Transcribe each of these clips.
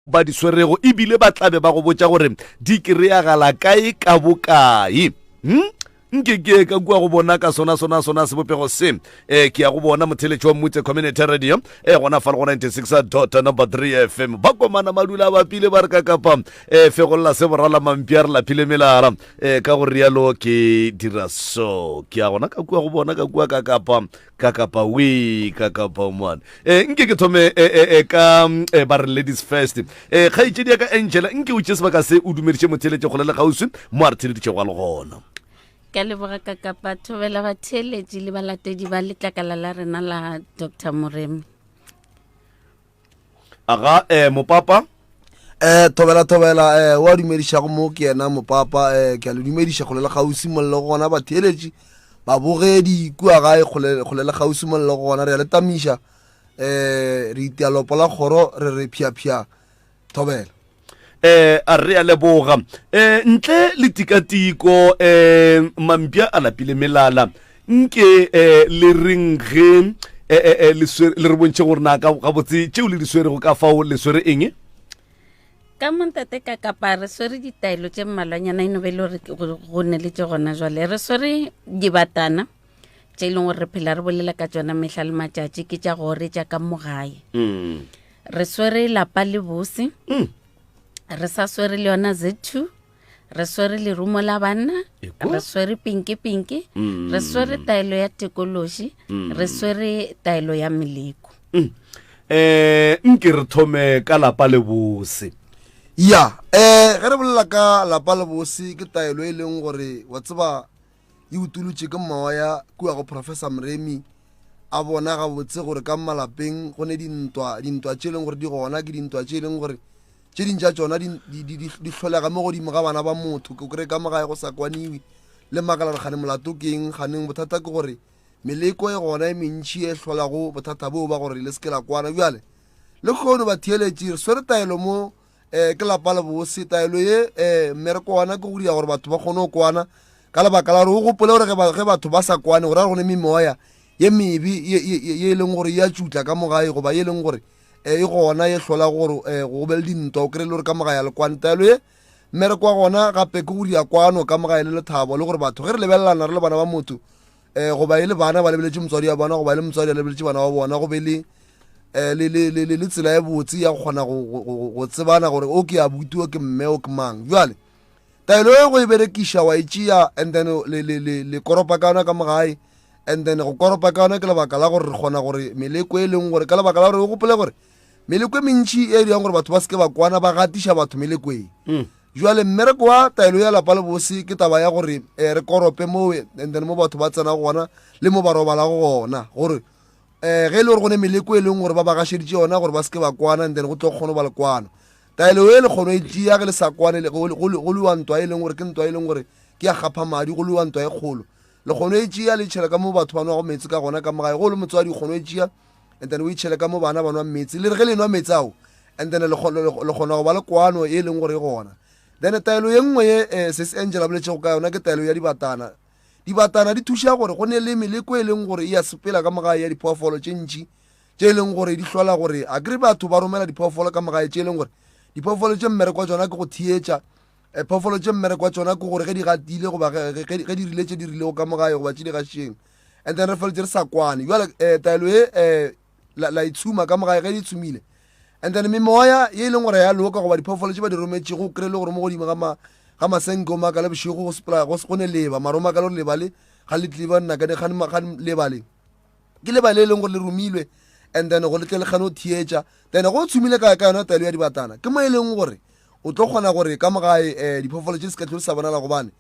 ba di swerego ebile ba tlabe ba go botša gore di kry-agala kae ka bokae hmm? nke ke ka kua go bona ka sona sona sona sebopego se um ke ya go bona motheletši wa mmutse community radio e gona fa le go 96 dot number 3 fm ba komana madula a bapile ba re ka kapa um fegolla se borala mampi a re lapile melala um ka go rialo ke dira so ke ya gona ka kua go bona ka kua ka kapa ka kapa we ka kapa mone e nke ke thome e, e, e, ka e, ba re ladies first e kgaetšedi ya ka angela nke o tše sebaka se o dumediše motheeletše kgole le kgauswi mo a re theeleditšego a le gona ka leboga ka kapa thobela batheeletši le balatedi ba letlakala la rena la dr moremi Aga, eh, mopapa. Eh, thobela thobela eh, wa dumedišago mo ke yena mopapa eh, ke a le dumediša kgole le kgauswi mollo go gona batheeletši babogedi kua gae kgole kgole le kgauswi mollo go gona re a le tamiša eh, re itia lopo la kgoro re re phia-phia thobela eh a re a leboga eh ntle le tikatiko eh mampya a lapile melala nke eh le reng ge eh, eh, eh, le swere- le re bontšhe gore na ka gabotse tšeo le di swerego ka fao le swere eng ka montate ka kapa re swere ditaelo tše mmalwanyana e no be e le gore ke- go go ne le tše gona jwale re swere dibatana tše e leng gore re phela re bolela ka tšona mehla le matšatši ke tša gore tša ka mo gae mm. re swere lapa le bose mm. re sa swere le yona z2 re swere lerumo la banna re swere pinki pinki mm. re swere taelo ya tekološi mm. re swere taelo ya meleko mm. eh nke re thome ka lapa le bose ya eh ge re bolela ka lapa le bose ke taelo e leng gore wa tseba e utolotše ke moya kua go Professor Mremi a bona gabotse gore ka malapeng go ne dintwa dintwa tše e leng gore di gona ke dintwa tše e leng gore tše ding tša tšona di hlolega mo godimo ga bana ba motho ke kry ka mo gae go sa kwaniwe le makala re gane molato keng ganeng bothata ke gore meleko e gona e mentšhi e hlolago bothata boo ba gore le se ke la kwana bjale le kgono batheeletši re swere taelo mo um ke lapa le bose taelo ye um mmereko wana ke go dira gore batho ba kgone go kwana ka lebaka la gore o gopole gore ge batho ba sa kwane go ra go ne memoya ye mebe ye e leng gore ya tšutla ka mogae goba ye e leng gore e gona ye hlola gore go be le dintwa o kry-e le gore ka mogae ya le kwane taelo ye mmereko wa gona gape ke go dira kwano ka mogae le lethabo le gore batho ge re lebelelana re le bana ba motho um goba e le bana ba lebeletše motswadi wa bona goba e le motswadi a lebeletše bana ba bona go be le um le, le, le, le, le tsela e botse ya go kgona go tsebana gore o ke abuti o ke mme o ke mang jale taelo e go e berekiša wa e tšea and then le, le, le, le koropa ka yona ka mogae and then go koropa ka yona ke lebaka la gore re kgona gore meleko e leng gore ka lebaka la gore o gopole gore meleko e mentšhi e dirang gore batho ba seke ba kwana ba gatiša batho melekoeng mm. Jwale mmereko wa taelo ya lapa le bose ke taba ya gore eh, re korope mo and then mo batho ba tsena gona le mo ba robalago gona gore um ge e le gore go ne meleko e leng gore ba ba gašeditše yona gore ba seke ba kwana and then go tlo kgone ba le kwano taelo e le kgono e tšea ge le sa kwane go lewa ntwa e leng gore ke ntwa e leng gore ke ya gapha madi go lewa ntwa e kgolo le kgono e tšea le tšhela ka mo batho ba nwago meetse ka gona ka mogae go le motswadi kgono e tšea and then o itšhele ka mo bana ba nwa meetse le re ge le nwa meetse ao and then le kgona go ba le kwano e leng gore e gona then taelo ye nngwe ye eh, se se angela boletšego ka yona ke taelo ya dibatana dibatana di thuša gore go ne le meleko e leng gore e ya sepela ka mogae ya diphoofolo tše ntši tše e leng gore di hlola gore a kere batho ba romela diphoofolo ka mogae tše e leng gore diphoofolo tše mmereko wa tsona ke go theetša eh, phoofolo tše mmereko wa tsona ke gore ge di gatile goba ge di rile tše di rilego ka mogae goba tše di gašeng and then re feletse re sa kwane jale um eh, taelo e um la itshuma ka mogae ge di tshumile and then memoya ye e leng gore ya loka goba diphoofolo tše ba di rometšego o kry-e le gore mo godimo ga masenke o makale bošego go sepela go ne leba mara o makale gore leba le ga le tleba nna ka leba le ke leba le e leng gore le romilwe and then go le tle le kgane go theetša then go tshumile ka ka yona taelo ya dibatana ke mo e leng gore o tlo kgona gore ka mogae um diphoofolo tše di se ka tlhole sa bonala gobane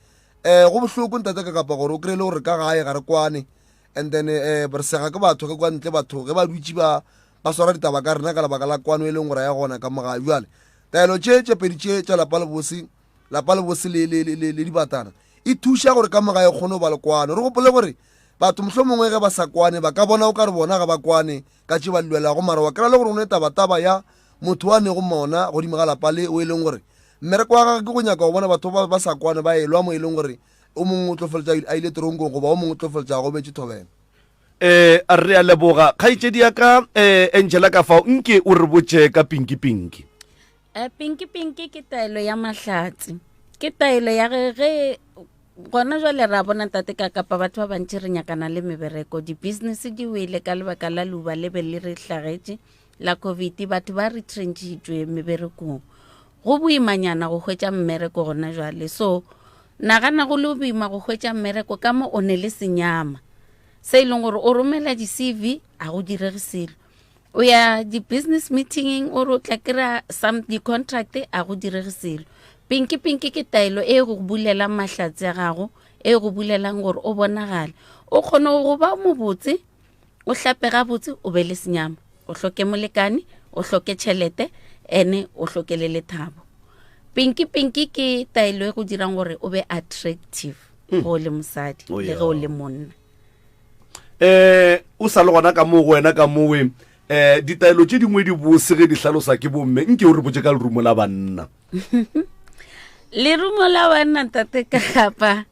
um go bohloko ntate ka kapa gore o kry-e le gore ka gae ga re kwane and then um re sega ke batho ge kwa ntle batho ge ba dutse ba ba swara ditaba ka rena ka lebaka la kwano e leng gore ya gona ka mogae jale taelo tše tše pedi tše tša lapa le bose lapa le bose le, le, le, le dibatana e thuša gore ka mogae kgone go ba le kwano re gopole gore batho mohlho mongwe ge ba sa kwane ba ka bona o ka re bona ga ba kwane ka tše ba lwelago mara wa kry-a le gore o ne tabataba ya motho wa nego mona godimo ga lapa le o e leng gore mmereko wa gage ke go nyaka go bona batho ba ba sa kwane ba elwa mo e leng gore o mongwe o tlo feletša a ile teronkong goba o mongwe o tlo feletša a gobetše thobela eh re a leboga kgaetšedi ya ka eh Angela ka fao nke o re botše ka pinki pinki. Eh, pinki pinki ke taelo ya mahlatse ke taelo ya ge ge gona jwale ra bona ntate ka kapa batho ba bantši re nyakana le mebereko di-business di wele ka lebaka la leuba le be le re hlagetše la covid batho ba retrenchitšwe meberekong go boimanyana go hwetša mmereko gona jwale so nagana go le boima go hwetša mmereko ka mo o ne le senyama se e leng gore o romela di-cv a go direge selo o ya di-business meetingeng o re o tla kry-a some di-contract a go direge selo pinki pinki ke taelo e go bulelang mahlatse a gago e go bulelang gore o bonagale o kgone go ba mobotse o hlape gabotse o be le senyama o hloke molekane o hloke tšhelete ene o hloke le lethabo pinki pinki ke taelo e go dirang gore o be attractive mm. go le mosadi oh, le ge o le monna eh o sa le gona ka mo go wena ka mowe eh ditaelo tše dingwe di bose ge di hlalosa ke bomme nke o re botse ka lerumo la banna lerumo la banna ntate ka gapa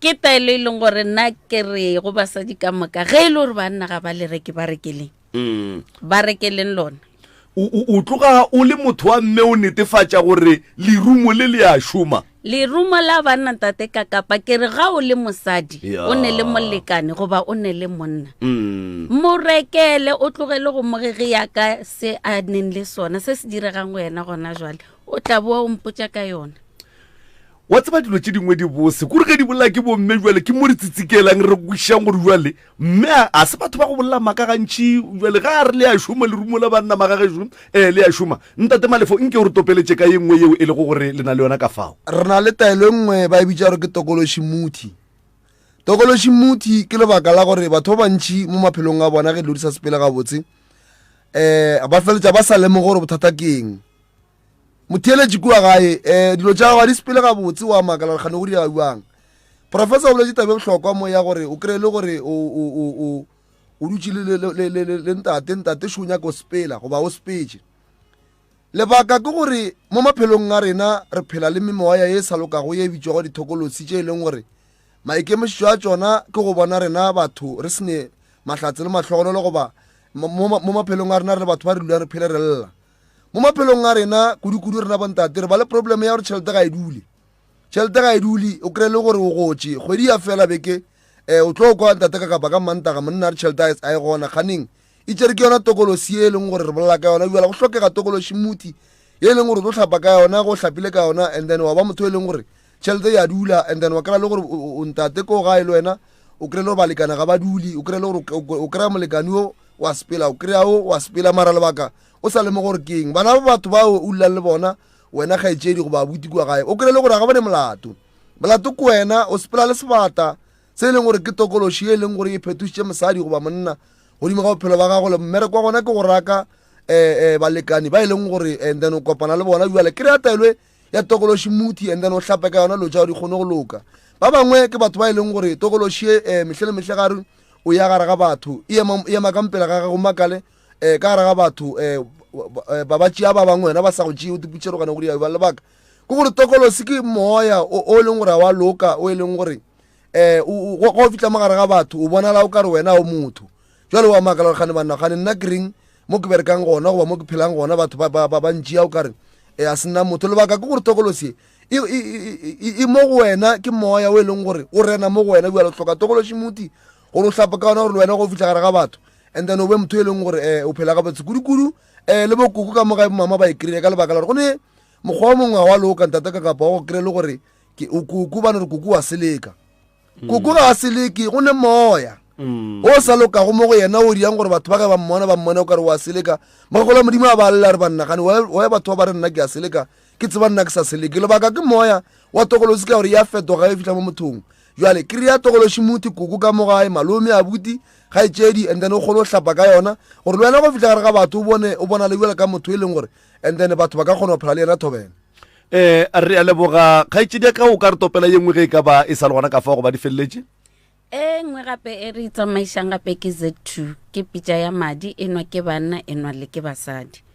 ke taelo e leng gore nna ke re go basadi ka moka ge e le gore banna ga ba le reke ba rekeleng mm. ba rekeleng lona o tloga o le motho wa mme o netefatša gore lerumo le le a šoma lerumo la banna tate ka kapa ke re ga o le mosadi o ne le molekane goba o ne le monna mm. mo rekele o tlogele go mogege ka se a neng le sona se se diregang go yena gona jwale o tla boa o mpotša ka yona Wa tseba dilo tše dingwe di bose, kore ge di bolela ke bomme jwale ke mo re tsitsikelang re kwešišang gore jwale mme a se batho ba go bolela maaka gantši jwale ga a re le a šoma lerumo la banna magagešo um eh, le a šoma. Ntate Malefo nke o re topeletše ka ye nngwe yeo e lego gore le na le yona ka fao. Re na le taelo e nngwe ba e bitša gore ke tokološi muthi. Tokološi muthi ke lebaka la gore batho ba bantši mo maphelong a bona ge dilo di sa sepele gabotse um ba feletša ba sa lemoge gore bothata ke eng. Motheeletši kua gae, um dilo tša gago ga di sepele gabotse, wa makala gore kgane go direga bjang. Professor o boletše taba e bohlokwa mo ya gore o kry-e le gore o dutše le ntate, ntate šo o nyaka o sepela goba o sepetše. Lebaka ke gore mo maphelong a rena re phela le memoya ye e sa lokago ye e bitšwago dithokolosi tše e leng gore maikemišetšo a tšona ke go bona rena batho re sene mahlatse le mahlogonolo goba mo maphelong a rena re le batho ba re dulang re phele re lla. Mo maphelong a rena, kudu-kudu rena bontate, re ba le problem ya gore tšhelete ga e dule. Tšhelete ga e dule, o kry-e le gore o gotše kgwedi ya fela beke um o tlo kwa ntate ka kapa ka mantaga monna a re tšhelete a e gona kganeng e tšere ke yona tokolosi e leng gore re bolela ka yona bjala go hlokega tokološi muthi e leng gore o tlo hlapa ka yona go hlapile ka yona and then wa ba motho e leng gore tšhelete ya dula and then wa kry-a le gore o ntate ko gae le wena o kry-e le gore balekane ga ba dule o kry-e le gore o kry-a molekane o wa sepela o kry-a o wa sepela mara lebaka o sa lemoge gore ke eng bana ba batho bao o dulang le bona wena kgaetšedi goba abuti kua gae o kry-e le gore ga bone molato molato ke wena o sepela le sebata se e leng gore ke tokološi e leng gore e phetošitše mosadi goba monna godimo ga bophelo ba gago le mmereko wa gona ke go raka um balekane ba e leng gore and then o kopana le bona jale kry-a taelo ya tokološi muthi and then o hlape ka yona lo tša di kgone go loka ba bangwe ke batho ba e leng gore tokološi e um mehle le mehle gare o ya gare ga batho e ema ka mpele ga gago makale um ka gare ga batho um ba ba tšea ba bangwe wena ba sa go tšee o tiputšerogane go dia ba lebaka ke gore tokolosi ke moya o e leng gore wa loka o e leng gore um go o fitlha mo gare ga batho o bonala o ka re wena o motho jale wa makala gore gane banna gane nna ke reng mo ke berekang gona goba mo ke phelang gona batho ba ntšea o kare e a se nna motho lebaka ke gore tokolosi e, e, e, e mo go wena ke moya o e leng gore o rena mo go wena bjalo hloka tokološi moti gore o hlapa ka ona gore le wena go fitlha gare ga batho and then o be motho e leng gore um o phela gabotse kudu-kudu um le bokoko ka moga mama ba e kry-e ka lebaka la gore go ne mokgwa o mongwe wa loka ntate ka kapa wa go kry-e le gore o koko ba ne re koko wa seleka mm. koko ga a seleke go ne moya mm. o sa lokago mo go yena o dirang gore batho ba ge ba mmona ba mmona o kare wa seleka mogakola modimo a ba lela re banna gane wa batho ba ba re nna ke a seleka ke tseba nna ke sa seleke lebaka ke moya wa tokolosi ka gore ya fetoga e fitlha mo mothong jale kry-a tokološi motho koko ka mo gae malome abuti gaetšedi and then o kgone go hlapa ka yona gore le wena go fitlha gare ga batho o bone o bona le jale ka motho e leng gore and then batho ba ka kgona go phela le yena thobela eh re a leboga kgaetšedi ya ka o ka re topela ye nngwe ge e ka ba e sa le gona ka fa goba di feleletše e nngwe gape e re tsamaišang gape ke z2 ke pitša ya madi e nwa ke banna e nwa le ke basadi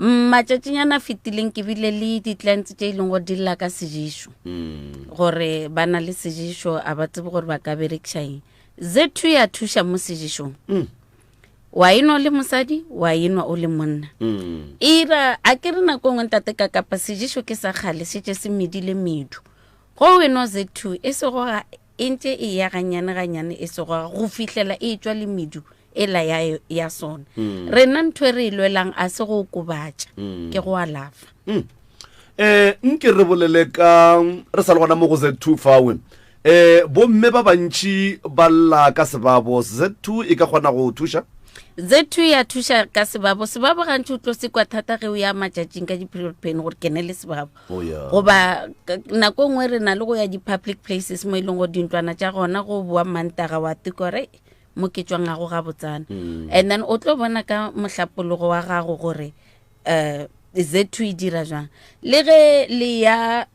matšatšinyana a fetileng ke bile le di-clients tše e leng gore di lla ka sejišo mm. gore ba na le sejišo a ba tsebe gore ba ka berekiša eng z2 ya thuša mo sejišong mm. Wa enwa le mosadi, wa enwa o le monna. Mm. Ira a ke re nako nngwe ntate ka kapa sejeso ke sa kgale se tše se medile medu. Go o enwa Z2 e segoga e ntše e ya ganyane ganyane e segoga go fihlela e tšwa le medu ela ya, ya sona. Mm. Rena ntho e re e lwelang a se go okobatša, mm. ke go alafa. Mm. Eh, nke re bolele ka re sa le gona mo go Z2 fawe. Eh, bomme ba bantši ba lla ka sebabo. Z2 e ka kgona go thuša? Z2 ya thuša ka sebabo. Sebabo gantši o tlo se kwa thata ge o ya matšatšing ka di-period pain gore kene le sebabo. Oh, yeah. Goba nako e nngwe re na le go ya di-public places mo e leng gore dintlwana tša gona go boa Mantaga wa tikore mo ke tšwang gago gabotsana. And then o tlo bona ka mohlapologo wa gago gore um Z2 e dira jwang. Le ge le ya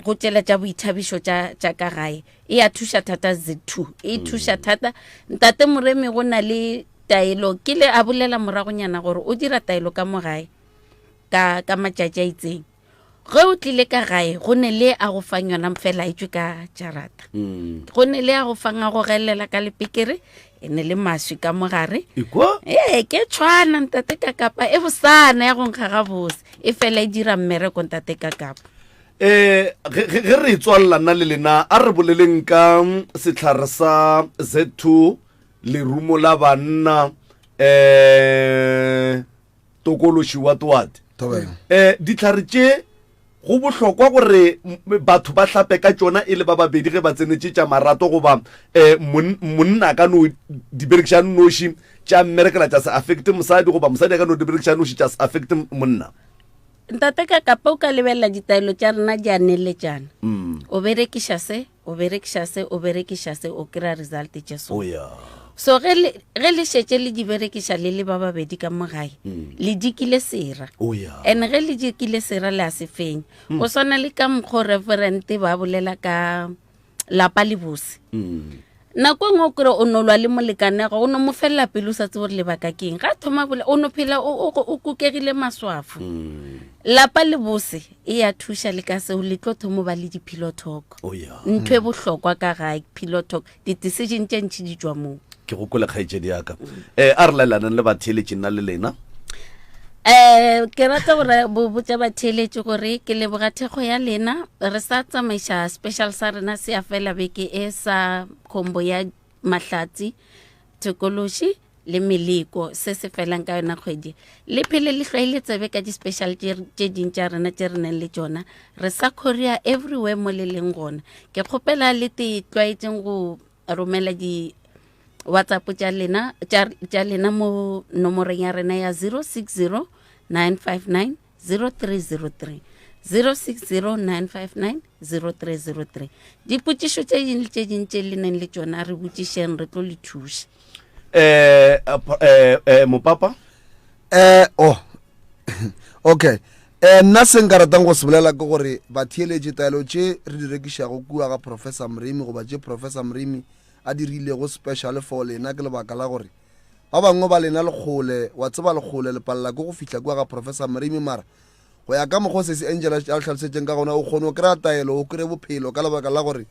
go tšela tša boithabišo tša tša ka gae e a thuša thata Z2 e thuša thata. Ntate Moremi go na le taelo ke le a bolela moragonyana gore o dira taelo ka mo gae ka ka matšatši a itseng. Ge o tlile ka gae go ne le a go fang yona fela e tšwe ka jarata. Go ne le a go fang a go gelela ka lepekere e ne le maswi ka mogare. Ikwa? Ee, ke tshwana ntate ka kapa e bosana ya go nkga ga bose e fela e dira mmereko ntate ka kapa. Eh, ge ge re tswalela nna le lena a re boleleng ka sehlare sa Z2 lerumo la banna eh tokološi wa toate. Thobela. Eh dihlare tše go bohlokwa gore batho ba hlape ka tšona e le ba babedi ge ba tsenetše tša marato goba eh monna ka no di berekiša noši tša mmerekela tša se affecte mosadi goba mosadi a ka no di berekiša noši tša se affecte monna. Ntate ka kapa o ka lebelela ditaelo tša rena di a neletšana. O berekiša se, o berekiša se, o berekiša se, o kry-a result tše so. Oh, yeah. So ge le, ge le šetše le di berekiša le le ba babedi ka mo gae, le dikile sera. Oh, yeah. And ge le dikile sera le a se fenya. Go swana le ka mokgo reverend ba bolela ka lapa le bose. Nako e nngwe o kry-e o no lwa le molekane wa gago, o no mo felela pelo o sa tsebe gore lebaka ke eng. Ga a thoma bolela, o no phela o, o, o kukegile maswafo. Lapa le bose e ya thuša le ka seo, le tlo thoma ba le di-pillow talk. Oh, yeah. Ntho e bohlokwa ka gae, pillow talk. Di-decision tše ntši di tšwa moo. Ke go kwele kgaetšedi ya ka. Eh, a re laelaneng le batheeletši nna le lena. Eh, ke rata gore bo botša batheeletši gore ke leboga thekgo ya lena. Re sa tsamaiša special sa rena se ya fela beke e sa combo ya Mahlatsi, Thekološi le Meleko se se felang ka yona kgwedi. Le phele le hlwaile tsebe ka di-special tše tše ding tša rena tše re nang le tšona. Re sa courier everywhere mo le leng gona. Ke kgopela le te tlwaetseng go romela di WhatsApp tša lena tša, tša lena mo nomoreng ya rena ya 060 959 0303 060 959 0303. Dipotšišo tše ding le tše ding tše le neng le tšona re botšišeng, re tlo le thuša. Eh, eh, eh, mopapa? Eh, oh. Okay. Eh, nna se nka ratang go se bolela ke gore batheeletši taelo tše re di rekišago kua ga Professor Mremi goba tše Professor Mremi a dirilego special for lena ke lebaka la gore ba bangwe ba lena le kgole, wa tseba le kgole le palela ke go fihla kua ga Professor Mremi, mara go ya ka mokgwa sesi Angel a hlalosetšeng ka gona o kgone go kry-a taelo o kry-e bophelo ka lebaka la gore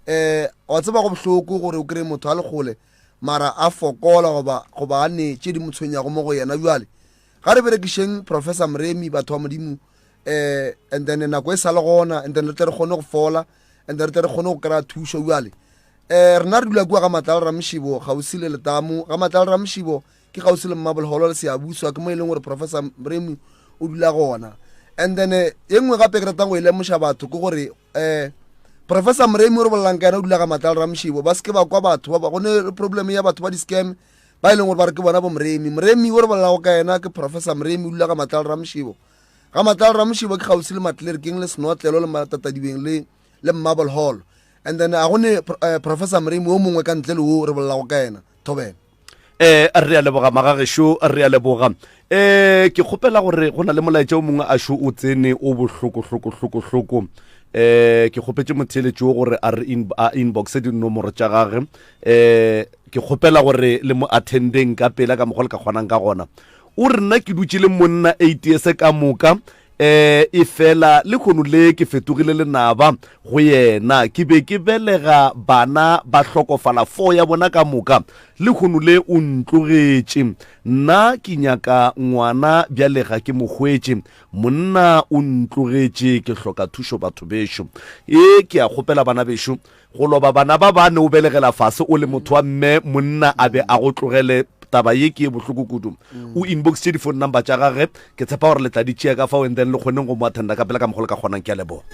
um wa tseba go bohloko gore o kry-e motho a le kgole mara a fokola goba goba a ne tše di mo tshwenyago mo go yena. Bjale ga re berekišeng Professor Mremi batho ba Modimo um and then nako e sa le gona and then re tle re kgone go fola and then re tle re kgone go kry-a thušo. Bjale um rena re dula kua ga Matlala Ramoshibo kgauswi le letamo. Ga Matlala Ramoshibo ke kgauswi le Mmaboleholo le Seabuswa, ke mo e leng gore Professor Mremi o dula gona. And then eh, ye nngwe gape ke ratang go e lemoša batho ke gore um Professor Mremi o re bolelang ka yena o dula ga Matlala Ramoshibo, ba seke ba kwa batho ba ba go ne problem ya batho ba di-scam ba e leng gore ba re ke bona bo Mremi. Mremi o re bolelago ka yena ke Professor Mremi, o dula ga Matlala Ramoshibo. Ga Matlala Ramoshibo ke kgauswi le Matlerkeng le Senotlelo le Matatadibeng le le Marble Hall. And then a go ne eh, Professor Mremi o mongwe ka ntle le o re bolelago ka yena. Thobela. Eh, re a leboga magagešo, re a leboga. Eh, ke kgopela gore go na le molaetša o mongwe a šo o tsene o bohloko hloko hloko hloko. Eh, ke kgopetše motheeletši o gore a re in, a inboxe dinomoro tša gage. Eh, ke kgopela gore le mo attendeng ka pela ka mokgwa le ka kgonang ka gona. O re nna ke dutše le monna 8 years ka moka. Um efela lehono le ke fetogile lenaba go yena. Ke be ke belega bana ba hlokofala fo ya bona ka moka. Lehono le o ntlogetše. Nna ke nyaka ngwana bjale ga ke mo hwetše. Monna o ntlogetše ke hloka thušo batho bešo. E ke a kgopela bana bešo Go loba bana ba bane o belegela fase o le motho wa mme monna a be a go tlogele taba ye ke ye bohloko kudu. O inboxitše di phone number tša gage ke tshepa gore le tla di tšea ka fao and then le kgoneng go mo attenda ka pela ka mokgwa le ka kgonang ke a leboga.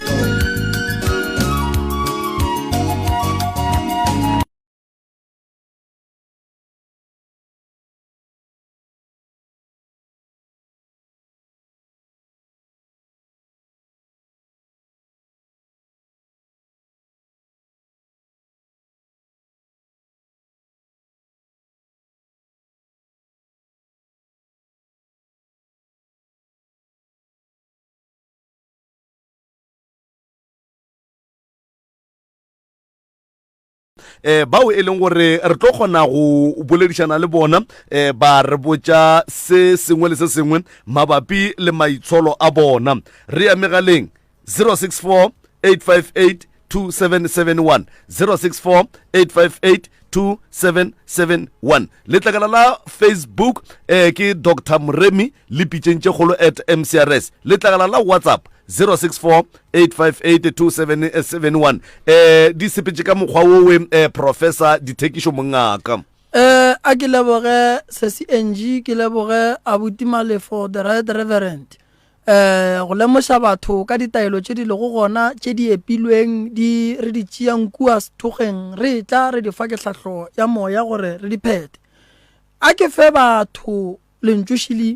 eh bao e leng gore re tlo kgona go boledišana le bona eh ba re botša se sengwe le se sengwe mabapi le maitsholo a bona re ya megaleng 064 858 2771 064 858 2771 letlakala la facebook eh, ke dr moremi le pitšeng tše kgolo at mcrs letlakala la whatsapp 064 858 2771 eh di sepetše ka mokgwa wowe eh, professor dithekišo mongaka Eh, a ke leboge sesi ng ke leboge abuti malefo the right reverend um go lemoša batho ka ditaelo tše di lego gona tše di epilweng di re di tšeang kua sethokgweng re etla re di fa ke tlhahlo ya moya gore re di phethe. A ke fe batho lentšu šili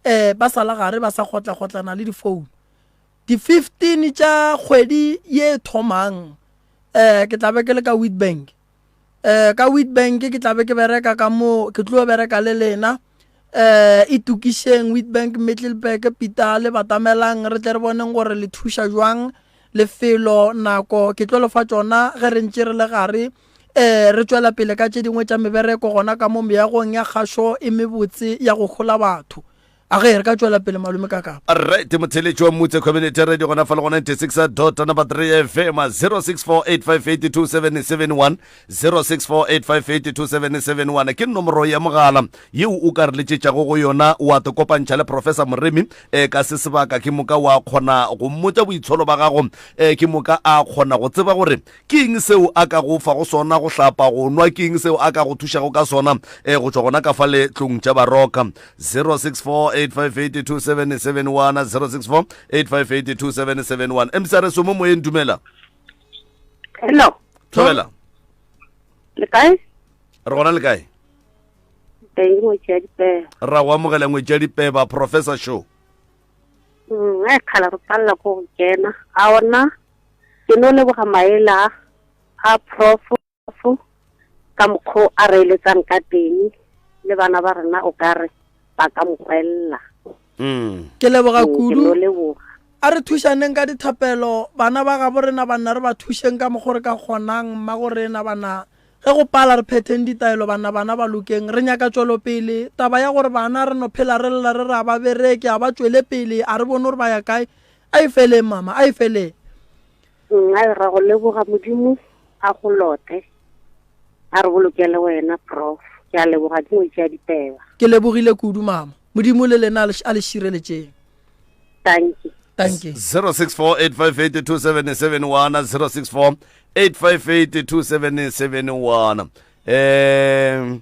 um ba sa la gare ba sa kgotla-kgotlana le difounu. Di-fifteen tša kgwedi ye thomang um ke tla be ke le ka Witbank. um ka Witbank ke tla be ke bereka ka mo ke tlo bereka le lena um itokišeng Witbank Middelburg Pitale batamelang re tle re boneng gore le thuša jwang lefelo nako ke tlo le fa tšona ge re ntše re le gare um re tšwela pele ka tše dingwe tša mebereko gona ka mo meagong ya kgašo e mebotse ya go hola batho A ge re ka tšwela pele malome ka kapa. Right, motheletši wa Mutse Community Radio gona fa le go 96 dot number 3 FM 0648582771 0648582771 ke nomoro ya mogala yeo o ka re letšetšago go yona wa te kopantšha le Professor Moremi e ka se sebaka ke moka wa kgona go mmotša boitsholo ba gago e ke moka a kgona go tseba gore ke eng seo a ka go fago sona go hlapa go nwa ke eng seo a ka go thušago ka sona e go tšwa gona ka fa letlong tša baroka 0648582771 0648582771 mcrs o mo moyeng dumela hello thobela le kae re gona le kae teng ngwetši ya dipeba ra go amogela ngwetši ya dipeba professor show mm, kgala re palela ko go kena a ona Ke no leboga maele a a prof ka mokgo a re eletsang ka teng le bana ba rena o ka re ba ka mokgwelela. Mm. Ke leboga Mm, Ke kudu. no leboga. A re thušaneng ka dithapelo bana ba gabo rena banna re ba thušeng ka mokgo re ka kgonang mmago rena bana ge go pala re phetheng ditaelo banna bana ba lokeng re nyaka tšwelopele taba ya gore bana re no phela re lla re re a ba bereke a ba tšwele pele a re bone gore ba ya kae A e feleng, mama, a e feleng. Nna ra go leboga Modimo a go lote a re bolokele wena prof ke a leboga ke ngwetši ya dipeba. Ke lebogile kudu mama. Modimo le lena a le šireletšeng. Dankie. Dankie. 0648582771 0648582771 um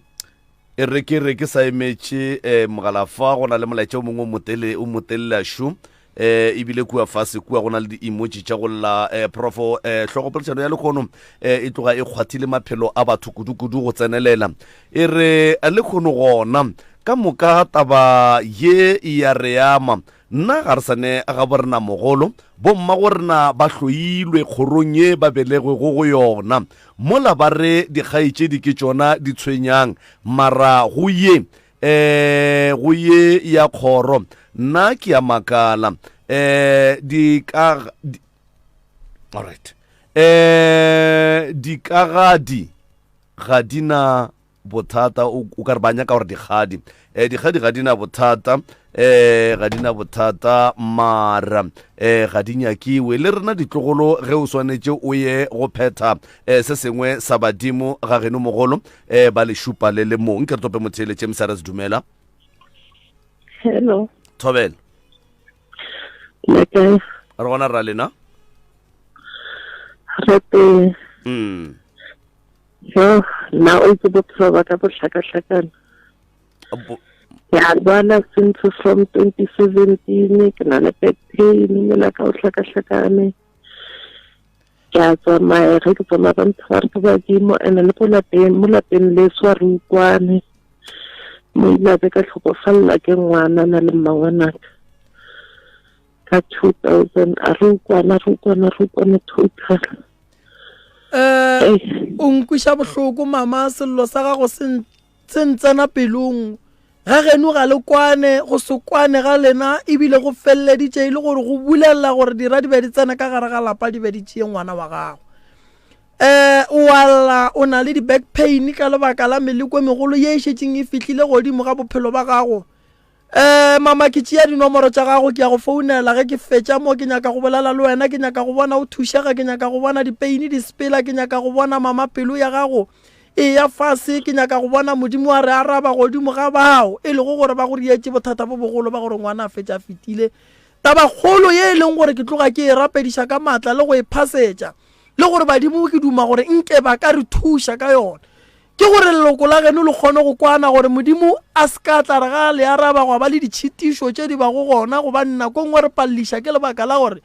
E re ke re ke sa emetše eh, mogala fa go na le molaetša o mongwe o motele o motelele šo eh ebile kua fase kua go na le di-emoji tša go lla eh, profo eh, hlogopoledišano ya lekgono eh, e tloga e kgwathile maphelo a batho kudu-kudu go tsenelela e re eh, lekgono gona ka moka taba ye e ya re ama nna ga re sane ga borena mogolo bomma go rena ba hloilwe kgorong ye ba belegwego go yona Mola ba re dikgaetšedi ke tšona di tshwenyang, mara go ye eh go ye ya kgoro nna ke a makala eh di ka di, alright eh dikagadi ga di na. bothata o ka re ba nyaka gore dikgadi um dikgadi ga di na bothata um ga di na bothata mara um ga di nyakiwe le rena ditlogolo ge o swanetše o ye go phetha um se sengwe sa badimo ga geno mogolo um ba le šupa le le mong ke re tope motheeletše msrs dumela Hello. Thobela. Le kae? Re gona ra lena. Re teng. Yo, nna o itse bophelo ba ka bo hlakahlakana. Ke a lwala since from 2017 ke na le back pain mmele ka o hlakahlakane. Ke a tsamaya ge ke tsamaya ba mpha ba re ke badimo and le ko lapeng mo lapeng leso a re ukwane. Mo ile a be ka tlhokofalela ke ngwana na le mmangwanaka ka 2000 a re ukwana re ukwana re ukwana total. Um o nkwiša bohloko mama sello sa gago se se ntsena pelong ga geno ga le kwane go se kwane ga lena ebile go feleleditše e le gore go bulelela gore dira di be di tsena ka gare ga lapa di be di tšee ngwana wa gago um o alla o na le di-back pain ka lebaka la meleko e megolo ye e šetšeng e fihlile godimo ga bophelo ba gago um mama ke tšea dinomoro tša gago ke ya go founela ge ke fetša mo ke nyaka go bolela le wena ke nyaka go bona o thušega ke nyaka go bona dipeini di sepela ke nyaka go bona mama pelo ya gago e ya fase ke nyaka go bona modimo wa re araba godimo ga bao e lego gore ba go rietše bothata bo bogolo ba gore ngwana a fetša a fetile tabakgolo ye e leng gore ke tloga ke e rapediša ka maatla le go e phasetša le gore badimo ke duma gore nke ba ka re thuša ka yona ke gore leloko la geno le kgone go kwana gore modimo a se ka tla re ga le araba gwa ba le ditšhitišo tše di bago gona gobane nako nngwe re paleliša ke lebaka la gore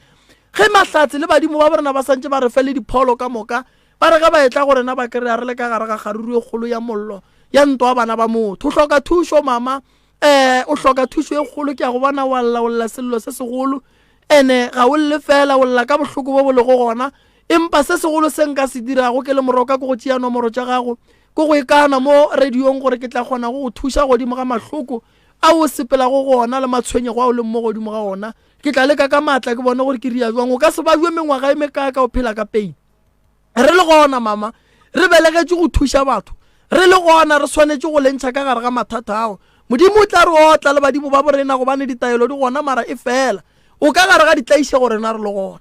ge mahlatse le badimo ba borena ba santše ba re fe le dipholo ka moka ba re ge ba etla go rena ba kry-a re le ka gare ga kgaruru e kgolo ya mollo ya ntwa bana ba motho o hloka thušo mama um o hloka thušo e kgolo ke ya go bona wa lla o lla sello se segolo ene ga o lle fela o lla ka bohloko bo bo lego gona empa se segolo se nka se dirago ke le moroka ke go tšea nomoro tša gago ke go ikana mo radiong gore ke tla kgona go go thuša godimo ga mahloko a o sepelago go ona le matshwenyego a o leng mo godimo ga ona ke tla leka ka maatla ke bone gore ke ria jwang o ka se bajwe mengwaga e mekaaka o phela ka pain re le gona mama re belegetše go thuša batho re le gona re swanetše go lentšha ka gare ga mathata ao modimo o tla re otla le badimo ba borena gobane ditaelo di gona mara e fela o ka gare ga ditlaišego rena re le gona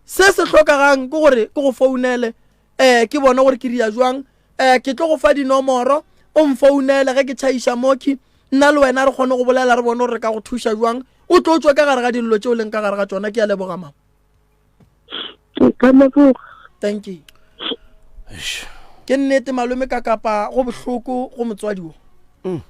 se se hlokagang ke gore ke go founele um ke bone gore ke ria jwang um ke tlo go fa dinomoro o mfounele ge ke tšhaiša moki nna le wena re kgone go bolela re bone gore re ka go thuša jwang o tlo tswa ka gare ga dillo tše o leng ka gare ga tšona ke a leboga mama ka leboga thank you ke nnete malome ka kapa go bohloko go motswadi wo mm.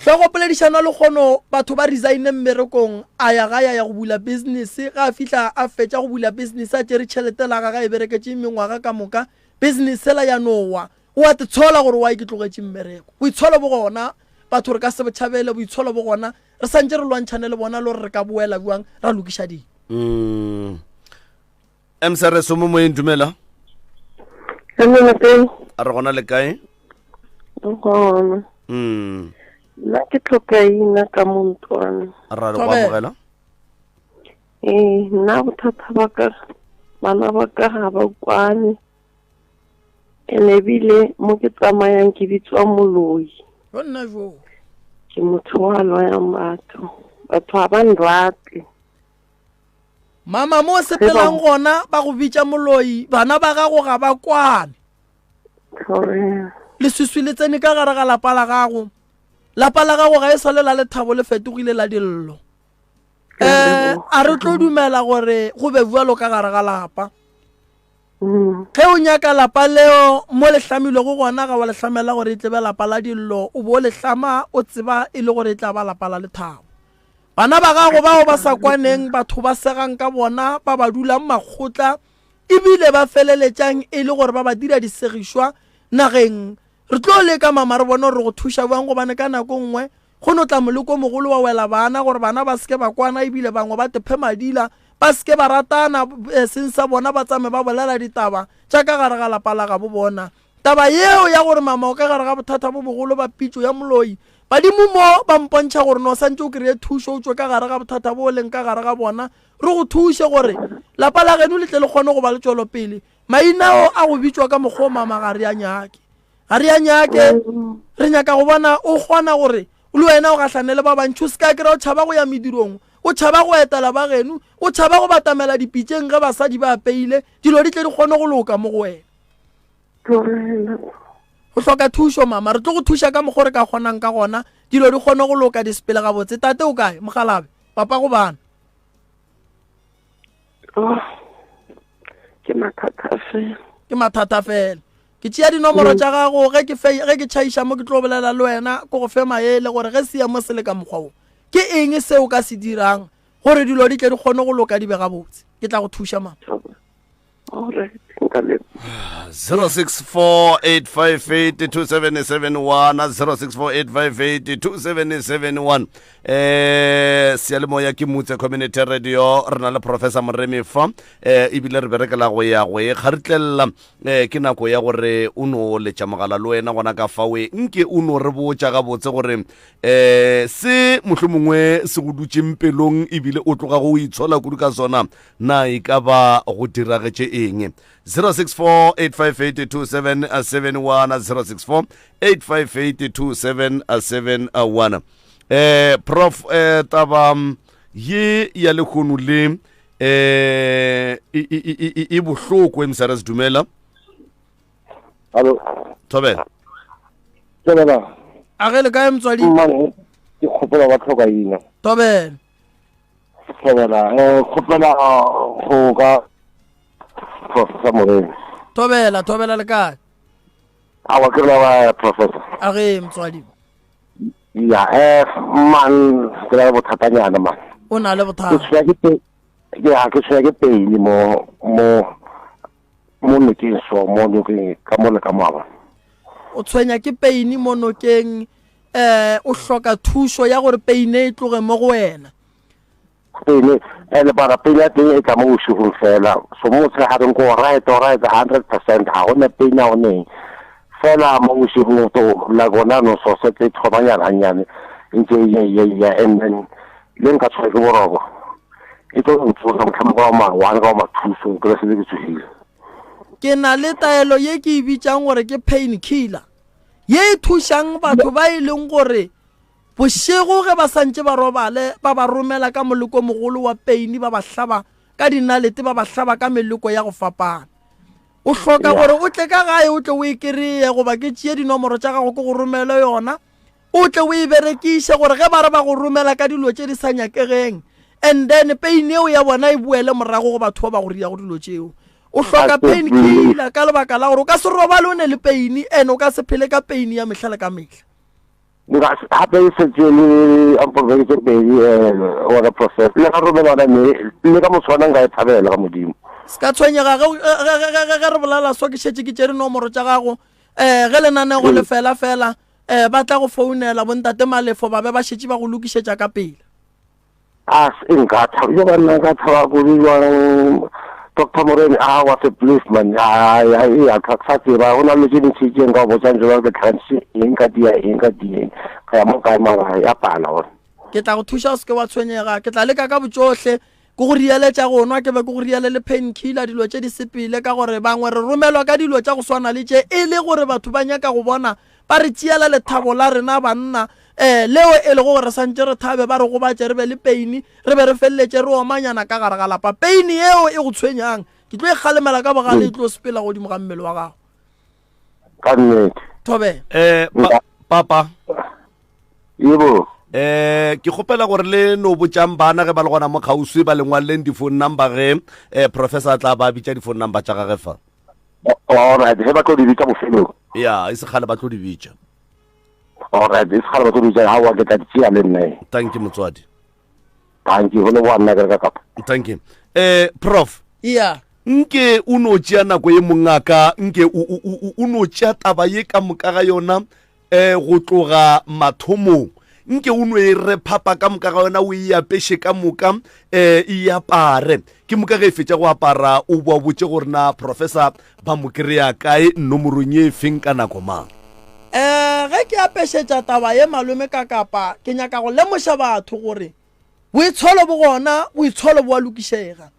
hlogo poledišano le kgono batho ba resigne mmerekong a ya ga ya ya go bula business ga a fihla a fetša go bula business a tšere tšhelete la gagwe e bereketše mengwaga ka moka business sela ya nowa o a te tshola gore wa ke tlogetše mmereko boitsholo bo gona batho re ka se botšhabele boitsholo bo gona re santse re lwantšhane le bona le gore re ka boela bjang ra lokiša dilo mm. msrs o mo moyeng dumela a re gona le kae gona mm. nna ke tlhokaina ka montwane ra re go amogela ee nna bothata ba ka bana ba ka ga ba kwane Ene ebile mo ke tsamayang ke bitswa moloi. Yo nna jo. Ke motho wa loyang batho. Batho ga ba nrate. Mama mo o sepelang gona ba go bitša moloi, bana ba gago ga ba kwane. Leswiswi le tsene ka gare ga lapa la gago. Lapa la gago ga e sa le la lethabo le fetogile la dillo. Um a re tlo dumela gore go be bjalo ka gare ga lapa. Mm. Ge o nyaka lapa leo mo le hlamilwego gona ga wa le hlamela gore e tlebe lapa la dillo, o bo le hlama o tseba e le gore e tla ba lapa la lethabo. Bana ba gago bao ba sa kwaneng, batho ba segang ka bona, ba ba dulang makgotla ebile ba feleletšang e le gore ba ba dira disegišwa nageng. Re tlo leka mama re bone gore re go thuša bjang gobane ka nako nngwe Go no tla moleko o mogolo wa wela bana gore bana ba se ke ba kwana ebile bangwe ba tephe madila, ba se ke ba ratana eh, seng sa bona ba tsame ba bolela ditaba tša ka gare ga lapa la gabo bona. Taba yeo ya gore mama o ka gare ga bothata bo bogolo ba pitšo ya moloi, badimo mo ba mpontšha gore no santše o kry-e thušo o tšwe ka gare ga bothata bo o leng ka gare ga bona, re go thuše gore lapa la geno le tle le kgone go ba le tšwelopele. Mainao a go bitšwa ka mokgwa o mama ga re a nyake. Ga re a nyake, re nyaka go bona o kgona gore le wena o gahlane le ba bantši, o se ka kry-a o tšhaba go ya medirong, o tšhaba go etela ba geno, o tšhaba go batamela dipitšeng ge basadi ba apeile, dilo di tle di kgone go loka mo go wena. O hloka thušo mama, re tlo go thuša ka mokgwa re ka kgonang ka gona, dilo di kgone go loka di sepele gabotse. Tate o kae? Mogalabe, papa go bana. Oh, ke mathata fela. Ke mathata fela. Ke tšea dinomoro tša gago ge ke fe ge ke tšhaiša mo ke tlo bolela le wena ko go fe maele gore ge seemo se le ka mokgwa wo ke eng se o ka se dirang gore dilo di tle di kgone go loka di be gabotse. Ke tla go thuša mama. 0648582771 0648582771 eh seyalemoya ke mutse community radio re na le professor moremi fa eh ebile re berekela go ya go e kgaritlelela eh ke nako ya gore o no letša mogala le wena gona ka fawe nke o no re botša gabotse gore eh se mohlomongwe se go dutšeng pelong ebile o tloga go itshola kudu ka sona Na e ka ba go diragetše eng? 0648582771 0648582771 eh prof eh taba ye ya lehono le eh e bohloko msrs dumela Hallo. Thobela. Thobela. A ge le kae motswadi? Ke kgopola ba tlhoka ina. Thobela. Thobela, eh, kgopela go ka Professor Moremi. Thobela, thobela le kae? Awa ke rena ba Professor. A ge motswadi. Ya, eh man, ke na le bothatanyana man. O na le bothata. Ke tshwaya ke pe ya ke tshwaya ke pain mo mo mo nokeng so mo nokeng ka mo le ka mo ba. O tshwenya ke pain mo nokeng eh o hloka thušo ya gore pain e tloge mo go wena. Pain ene bara pain ya teng e tla mo bošegong fela so mo motshegareng ko right right 100% ga gona pain ya oneng fela mo bošegong to la gona no so se tse thomanyana gannyane ntse e ya ya and then le nka tshwara ke boroko e tlo ntsosa motlhamo ka ma one ka ma thuso ke se ke tsogile. Ke na le taelo ye ke e bitšang gore ke pain killer ye e thušang batho ba e leng gore bošego ge ba santše ba robale ba ba romela ka moleko mogolo wa peini ba ba hlaba ka dinalete ba ba hlaba ka meleko ya go fapana. O hloka gore o tle ka gae o tle o e kereye goba ke tšee dinomoro tša gago ke go romele yona o tle o e berekiše gore ge ba re ba go romela ka dilo tše di sa nyakegeng and then pain eo ya bona e boele morago go batho ba ba go riago dilo tšeo. O hloka pain killer ka lebaka la gore o ka se robale o ne le pain and o ka se phele ka pain ya mehla le ka mehla. Gape e setse le ampobeke tse pedi um process le ga romelana me le ka motshwana nka e thabela ka modimo. Se ka tshwenyega ge re bolela so ke šetše ke tšere nomoro tša gago um ge lenanego le fela fela um ba tla go founela bontate Malefo ba be ba šetše ba go lokišetša ka pele. A se nka thaba yo banna nka thaba kudu jwang Doctor Moremi a wa se please man a ya ya ka sa tseba go na le tše dintši tše nka go botšang jalo ke tlhantše eng ka dia eng ka dia ka ya mo kae mara ya pala gore Ke tla go thuša o se ke wa tshwenyega ke tla leka ka botšohle ke go riele tša go nwa ke be ke go riele le pain killer dilo tše di sepele ka gore bangwe re romelwa ka dilo tša go swana le tše e le gore batho ba nyaka go bona ba re tšeela lethabo la rena banna um leo e lego gore re santše re thabe ba re gobatše re be le peini re be re feleletše re omanyana ka gare ga lapa peini yeo e go tshwenyang ke tlo e kgalemela ka bogale e tlo sepela godimo ga mmele wa gago ka nnete thobela eh papa yebo eh ke kgopela gore le no botšang bana ge ba le gona mo kgauswi ba le ngwaleleng di-phone number ge eh professor a tla ba bitša di-phone number tša gage fa alright ge ba tlo di bitša bofelong ya e se kgale ba tlo di bitša alright e se kgale ba tlo di bitša aowa ke tla di tšea le nna thank you motswadi thank you go leboga nna ke re ka kapa thank you eh prof yeah nke o no tšea nako ye mongaka nke o no tšea taba ye ka moka ga yona um go tloga mathomong nke o no e rephapa ka moka ga yona o e apeše ka moka um e apare ke moka ge e fetša go apara o boa botše gore na professor ba mo kry-a kae nomorong ye e feng ka nako mang. Um ge ke apešetša taba ye malome ka kapa ke nyaka go lemoša batho gore boitsholo bo gona boitsholo bo a lokišega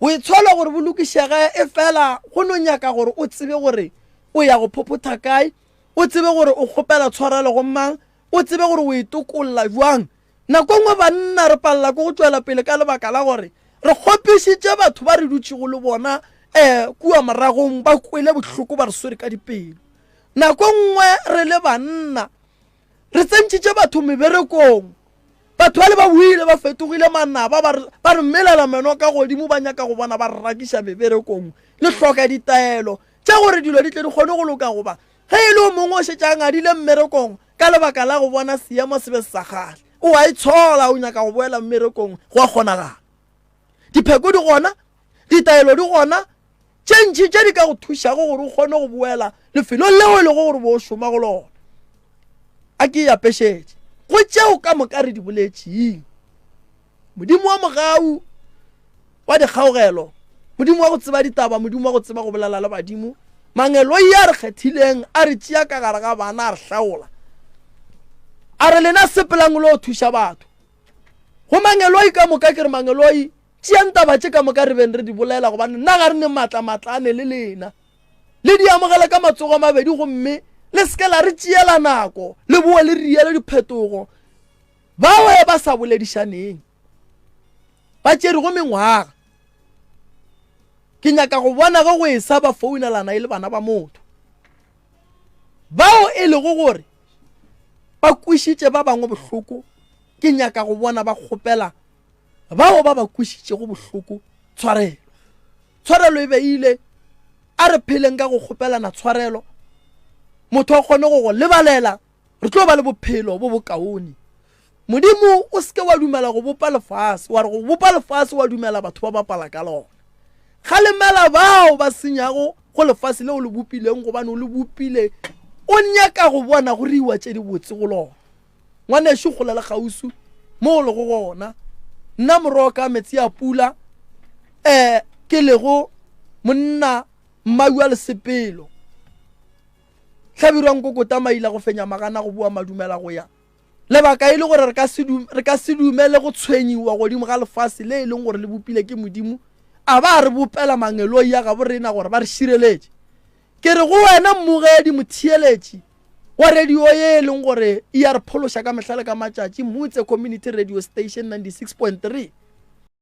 boitsholo gore bo lokišege e fela go no nyaka gore o tsebe gore o ya go phophotha kae. O tsebe gore o kgopela tshwarelo go mang, o tsebe gore o itokolla bjang. Nako nngwe banna re palela ke go tšwela pele ka lebaka la gore re kgopišitše batho ba re dutšego le bona um kua moragong, ba kwele bohloko ba re swere ka dipelo. Nako nngwe re le banna re tsentšitše batho meberekong, batho bale ba boile ba fetogile manaba, ba re melela meno ka godimo, ba nyaka go bona ba re rakiša meberekong. Le hloka ditaelo tša gore dilo di tle di kgone go loka, goba ge e le o mongwe o šetše a ngadile mmerekong ka lebaka la go bona seemo se be se sa kgahle, o a itshola, o nyaka go boela mmerekong, go a kgonagala. Dipheko di gona, ditaelo di gona tše ntši tše di ka go thušago gore o kgone go boela lefelong leo e lego gore bo o šoma go lona. A ke e apešetše go tšeo ka moka re di boletšeng. Modimo wa mogau wa dikgaogelo, Modimo wa go tseba ditaba, Modimo wa go tseba go bolela le badimo, mangeloi a re kgethileng a re tšea ka gare ga bana a re hlaola, a re lena sepelang lo thuša batho. Go mangeloi ka moka ke re mangeloi, tšeang taba tše ka moka re beng re di bolela, gobane nna ga re ne maatla, maatla a ne le lena. Le di amogele ka matsogo a mabedi gomme le se ke la re tšeela nako, le boe le riele diphetogo. Bao ba sa boledišaneng ba tšerego mengwaga, ke nyaka go bona ge go esa ba founelana e le bana ba motho. Bao e lego gore ba kwišitše ba bangwe bohloko, ke nyaka go bona ba kgopela bao ba ba kwišitšego bohloko tshwarelo. Tshwarelo e beile, a re pheleng ka go kgopelana tshwarelo, motho a kgone go go lebalela. Re tlo ba le bophelo bo bokaone. Modimo, o se ke wa dumela go bopa lefase, wa re go bopa lefase wa dumela batho ba bapala ka lona. Kgalemela bao ba senyago go lefase leo le bopileng, gobane o le bopile o nyaka go bona go riwa tše dibotse go lona. Ngwanešu, kgole le kgauswi mo o lego gona, nna moroka metsi a pula, um ke lego monna mmayu a lesepelo. Hlabirwa nkokota maila go fenya magana go boa madumela go ya. Lebaka e le gore re ka se re ka se dumele go tshwenyiwa godimo ga lefase le e leng gore le bopile ke Modimo, a ba a re bopela mangeloi a gabo rena gore ba re šireletše. Ke re go wena mmogedi motheeletši wa radio ye e leng gore e a re phološa ka mehla le ka matšatši, Mutse Community Radio Station 96.3.